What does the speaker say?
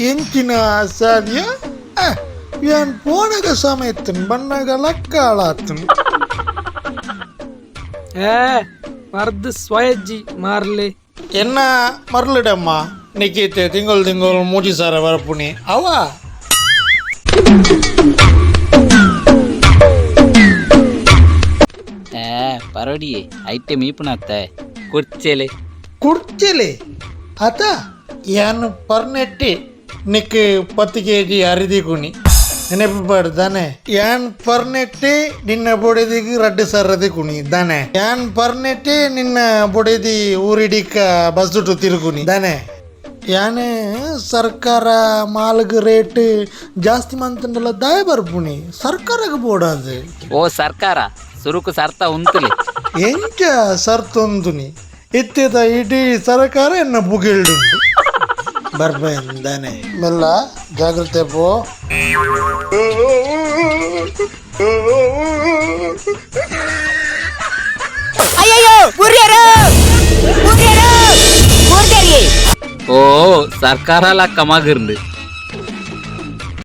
ಎಂಚಿನ ಸಾದಿಯ ಯಾನ್ ಪೋನಗ ಸಮಯತ್ತನ್ ಬನ್ನಗ ಲಕ್ಕಾಳಾತನ್. ಏ ಮರ್ದ್ ಸ್ವಯಜ್ಜಿ ಮಾರ್ಲೆ. ಎನ್ನ ಮರ್ಲುಡಮ್ಮ ನಿಕೀತೆ ತಿಂಗೊಳು ತಿಂಗೊಳು 3000 ಬರಪುಣಿ ಅವ. ಏ ಪರೋಡಿಯೇ ಐಟೆ ಮೀಪುನತ್ತೆ ಕುರ್ಚೆಲೆ. ಕುಡ್ಚಲೆ ಅತ ಯಾನ್ ಪರ್ನೆಟ್ಟಿ ನಿಕ್ 10 ಕೆಜಿ ಅರಿದಿ ಕುಣಿ ನೆನಪು ಪಾಡ್ದಾನೆ. ಯಾನ್ ಪರ್ನೆಟ್ಟಿ ನಿನ್ನ ಬೊಡೆದಿಗ್ 2 ಸಾವಿರದಿ ಕುಣಿ ದಾನೆ. ಯಾನ್ ಪರ್ನೆಟ್ಟಿ ನಿನ್ನ ಬೊಡೆದಿ ಊರಿಡಿಕ ಬಸ್ಸುಟು ತಿರುಗುನಿ ದಾನೆ. ಯಾನ್ ಸರ್ಕಾರ ಮಾಲ್ಗ್ ರೇಟ್ ಜಾಸ್ತಿ ಮಂತಂಡಲ ದಾಯ ಬರ್ಪುಣಿ ಸರ್ಕಾರಕ್ಕೆ ಬೋಡಾದು. ಓ ಸರ್ಕಾರ ಸುರುಕು ಸರ್ತ ಉಂತುಲೆ. ಎಂಚ ಸರ್ತೊಂದುನಿ? ಇತ್ತೆದ ಇಡೀ ಸರಕಾರ ಎನ್ನ ಬುಗಿಲ್ಡುಂಡು ಬರ್ಬಂದಾನೆ. ಮೆಲ್ಲ ಜಾಗ್ರತೆ ಪೋ. ಅಯ್ಯಯ್ಯೋ, ಬುರ್ಯರು ಬುರ್ಯರು ಬುರ್ದರಿ. ಓ ಸರ್ಕಾರ ಲಕ್ಕ ಮಗರ್ಂಡು.